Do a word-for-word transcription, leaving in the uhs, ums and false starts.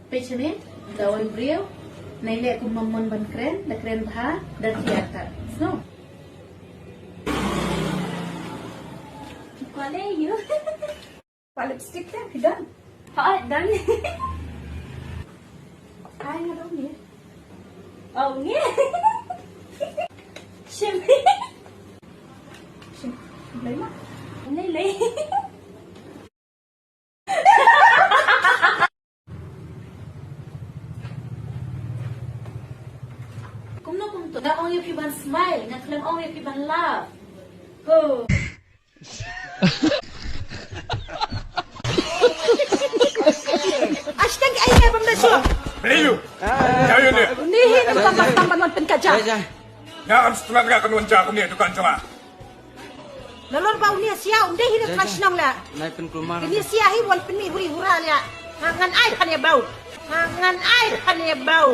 Peit shane, da wan briew, nai leh kum ma mon ban kren, da kren bha, da thiah kat. Snoh. Kwah leh ïa u. Kwah lipstick te, phi don? Ha, don. Ai, nga don ïa. Oh, ngi. Shim. Shim. Lei ma. Lei, lei. Kumno kumto? Nga ong ïa phi ban smile, nga khlem ong ïa phi ban laugh. Ho. Ashtang ai ne bam da shu. Beliau. Jauh ni. Ni hi ni tam tam ban wan pynkaja. Nga am setengah tengah kan wan jauh ni dukan jauh. Nalor ba uni sia um dei hi na trai shnong la. Nai pynkulmar. Ini sia hi wan pynmih huri hura la. Ha ngan ai han ya bau. Ha ngan ai han ya bau.